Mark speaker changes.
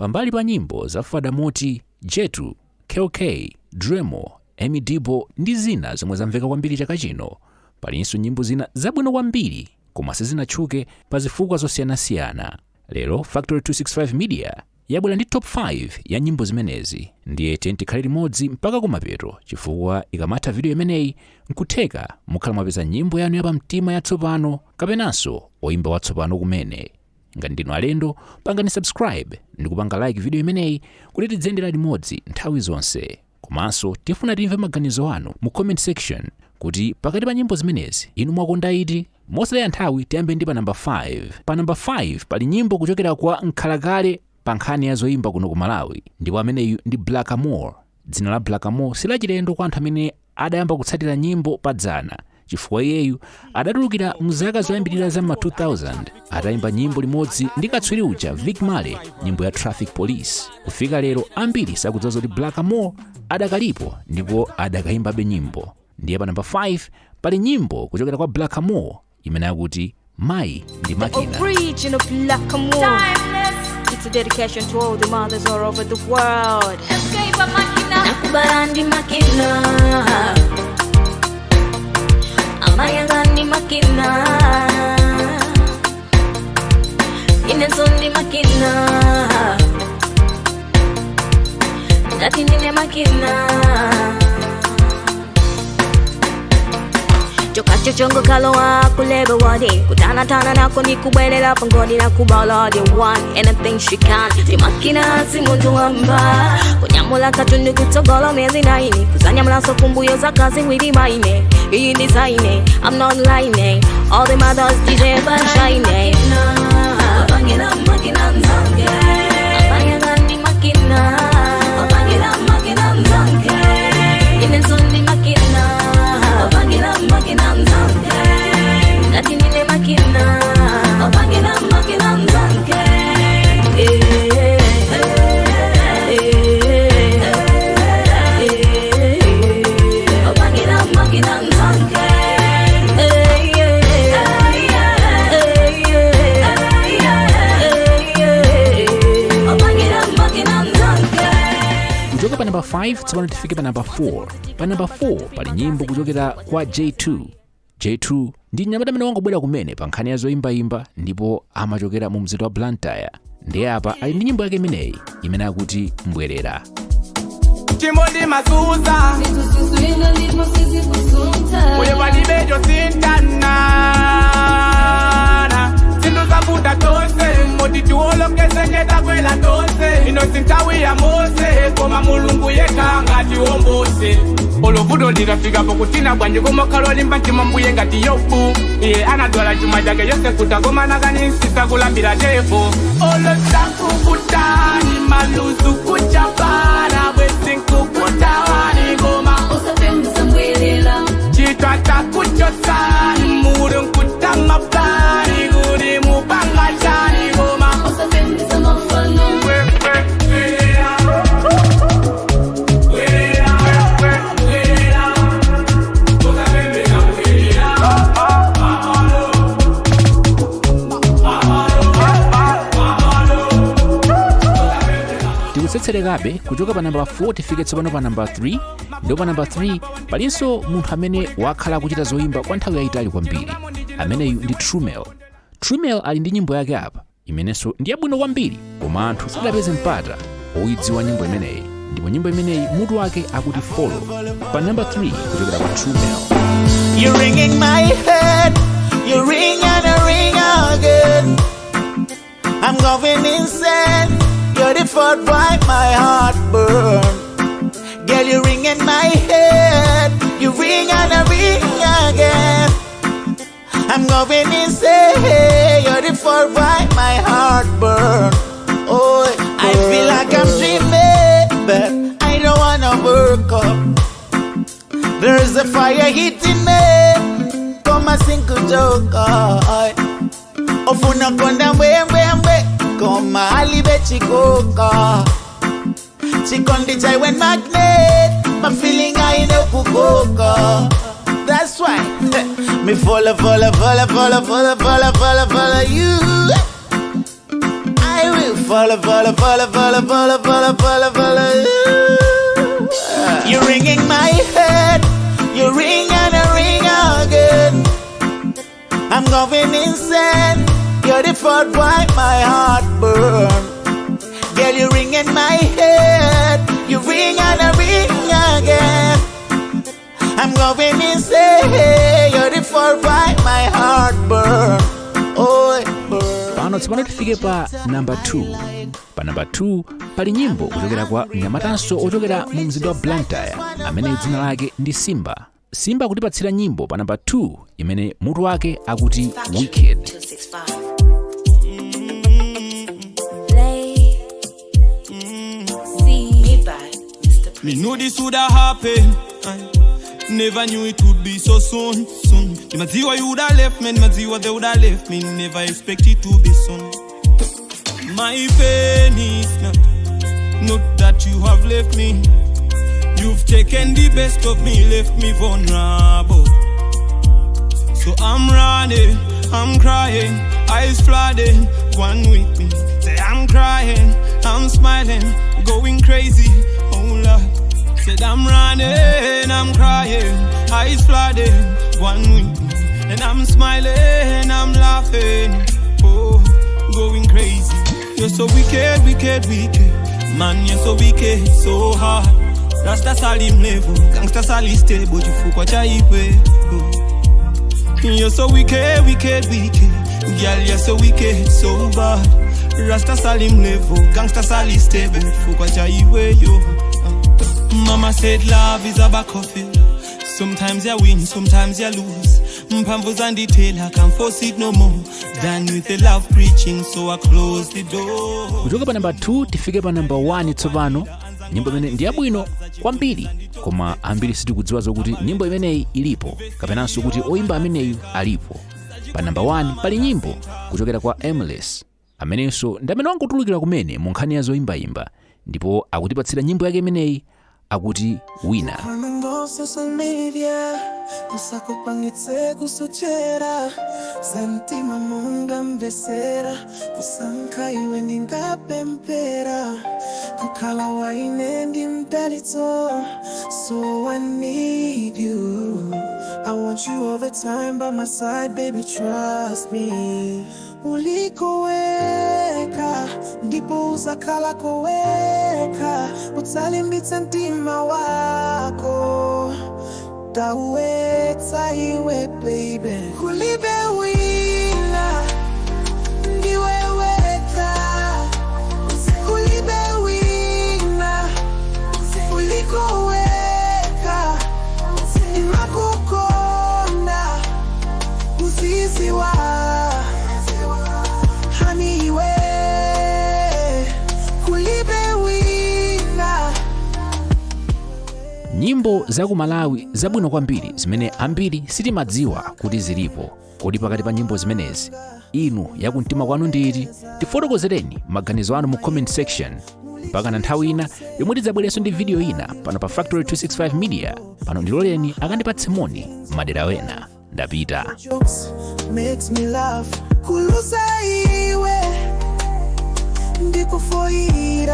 Speaker 1: Pambali pa nyimbo za Fada Moti, Jetu, KK, Dremo, Emmie Deebo ndi zina zomwe zamveka kwambiri chaka chino, palinso nyimbo zina zabwino kwambiri koma sizinatchuke pa zifukwa zosiyanasiyana. Lero Factory 265 Media yabwera ndi top 5 ya nyimbo zimenezi, ndiye tikhale limodzi mpaka kumapeto, chifukwa ikamatha video imeneyi nkutheka mukhala mwapeza nyimbo yanu yapamtima yatsopano kapenanso oyimba watsopano kumene. Ngati ndinu alendo, pangani subscribe ndi kupanga like video imeneyi kuti tidziyendera limodzi nthawi zonse. Komanso tifuna timve maganizo anu mu comment section kuti pakati pa nyimbo zimenezi inu mwakonda iti. Mosataya nthawi, tiyambe ndi pa namba 5. Pa namba 5 pali nyimbo kuchokera kwa nkhalakale pa nkhani ya zoyimba kuno ku Malawi, ndipo ameneyu ndi Black Amor. Dzina la Black Amor silachilendo kwa anthu amene adayamba kutsatira nyimbo padzana, chifukwa iyeyu adatulukira mzaka zoyambirira za ma 2000 atayimba nyimbo limodzi ndi katswiri uja Vic Marley, nyimbo ya Traffic Police. Kufika lero ambiri sakudziwa zoti Black Amor adakalipo ndipo adakayimbabe nyimbo. Ndiye pa namba 5 pali nyimbo kuchokera kwa Black Amor imene akuti Mayi ndi Makina.
Speaker 2: Original Black Amor. It's a dedication to all the mothers all over the world.
Speaker 3: Nakubala ndi makina, amayanga ndi makina, inenso ndi makina, ngati ndine makina chokacho chongo kalowa kulebe wadi kutanatana nako nikubwelela pangoni na kubala the one anything she can ndi makina, si muntu wamba kunyamula katundu kutsogolo miezi 9, kuzanyamulaso kumbuyo zaka 2 maine. Iyi ndi zaine, I'm not lying. All the mothers deserve to shine. Opangira makina mzange, amayanga ndi makina, opangira makina mzange, inenso ndi makina, opangira makina mzange, ngati ndine makina, opangira makina mzange. Eh, eh, eh, eh, opangira makina mzange. Eh, eh, eh, eh, eh, opangira makina mzange.
Speaker 1: Kuchoka pa namba 5 tsopano tifike pa namba 4. Pa namba 4 pali nyimbo kuchokera kwa J2. J2 ndi mnyamata amene wangobwera kumene pa nkhani ya zoyimbayimba ndipo amachokera mu mzinda wa Blantyre. Ndiye apa ali ndi nyimbo yake imeneyi imene akuti Mbwerera.
Speaker 4: Chimondi masuza uye palibejo sintanana sindu zavuta tonse moti tiwolokese takwela tonse ino sintawi ya Mose, koma Mulungu yekha ngati wombose. Olovuto litafika pokutina bwanji kumakhala olimba mtima mbuye ngati Yobu. Iye anadwala chuma chake yonse kutakomana kanisisa kulambira tefu olosakuvutani maluzu kuchapana bwesinkukutawani koma chitata kuchosani muru nkutamapani kuri mupanga chani koma.
Speaker 1: Tikutsetserekabe kuchoka pa namba 4 tifike tsopano pa namba 3. Ndipo pa namba 3 palinso munthu amene wakhala akuchita zoyimba kwa nthawi yayitali kwambiri. Ameneyu ndi Trumel. Trumel ali ndi nyimbo yake apa imenenso ndi yabwino kwambiri, koma anthu sadapeze mpata oyidziwa nyimbo imeneyi. Ndipo nyimbo imeneyi mutu wake akuti Follow. Pa namba 3 kuchokera kwa Trumel.
Speaker 5: You're ringing my head, you ring and I ring again. I'm going insane. You're the fourth why my heart burn. Girl, you ring in my head, you ring and I ring again. I'm going insane. You're the fourth why my heart burn. Oh, I feel like I'm dreaming, but I don't wanna wake up. There's a fire hitting me. Come a single joker. Ofuna konda mbwe mbwe mbwe. Koma alibe chikoka. Chikondi chaiwe magnet. My feeling I know kukoka. That's why me follow, follow, follow, follow, follow, follow, follow, follow you. I will. Follow, follow, follow, follow, follow, follow, follow, follow. You're ringing my head. You ring and I ring again. I'm going insane. You're the fourth why my heart burn. Girl, you ring in my head. You ring and I ring again. I'm going insane. You're the fourth why my heart burn. Oh, it burn.
Speaker 1: Pano tsopano tifike pa namba 2. Pa namba 2 pali nyimbo kuchokera kwa mnyamatanso ochokera mu mzinda wa Blantyre amene dzina lake ndi Simba. Simba akutipatsira nyimbo pa namba 2 imene mutu wake akuti Wicked.
Speaker 3: 265. Play. C.
Speaker 2: Made by Mr.
Speaker 6: Me knew this woulda happen. I never knew it would be so soon, soon. Nimadziwa you woulda left me, nimadziwa they woulda left me. Never expect it to be soon. My pain is not that you have left me. You've taken the best of me, left me vulnerable. So I'm running, I'm crying, eyes flooding, one with me. Say I'm crying, I'm smiling, going crazy, oh Lord. Said I'm running, I'm crying, eyes flooding, one with me. And I'm smiling, I'm laughing, oh, going crazy. You're so wicked, wicked, wicked. Man, you're so wicked, so hard. Rasta salim level, gangsta sali stable, chifukwa cha iwe. Oh. You're so wicked, wicked, wicked. Girl, you're so wicked, so bad. Rasta salim level, gangsta sali stable, chifukwa cha iwe yo. Mama said love is a battlefield. Sometimes you win, sometimes you lose. Mphamvu zandithela, can't force it no more. Done with the love preaching, so I close the door.
Speaker 1: Kuchoka pa namba 2 tifike pa namba 1 tsopano. Nyimbo imene ndi yabwino kwambiri, koma ambiri sitikudziwa zokuti nyimbo imeneyi ilipo kapenanso kuti oyimba ameneyu alipo. Pa namba 1 pali nyimbo kuchokera kwa Emles, amenenso ndi amene wangotulukira kumene mu nkhani ya zoyimbayimba, ndipo akutipatsira nyimbo yake imeneyi akuti Wina.
Speaker 7: Ngo social media usakupangitse kusochera santima munga mvesera kusankha iwe ndingapempera kukhala waine ndi mdalitso. So I need you, I want you all the time by my side, baby, trust me. Ulikoweka ndipo uzakhala koweka utsalimbitse mtima wako tawetsa iwe baby kulibe wina ndiwe weka kulibe wina ulikoweka ndimakukonda uziziwa honey iwe kulibe wina.
Speaker 1: Nyimbo za ku Malawi zabwino kwambiri zimene ambiri sitimadziwa kuti zilipo. Kodi pakati pa nyimbo zimenezi inu yakumtima kwanu nditi? Tifotokozereni maganizo anu mu comment section. Mpaka na nthawi ina yomwe tidzabwerenso ndi video ina pano pa Factory 265 Media. Pano ndiloleni akandipatse moni madera wena. Ndapita.
Speaker 7: Jokes makes me laugh kuluza iwe ndikufoira.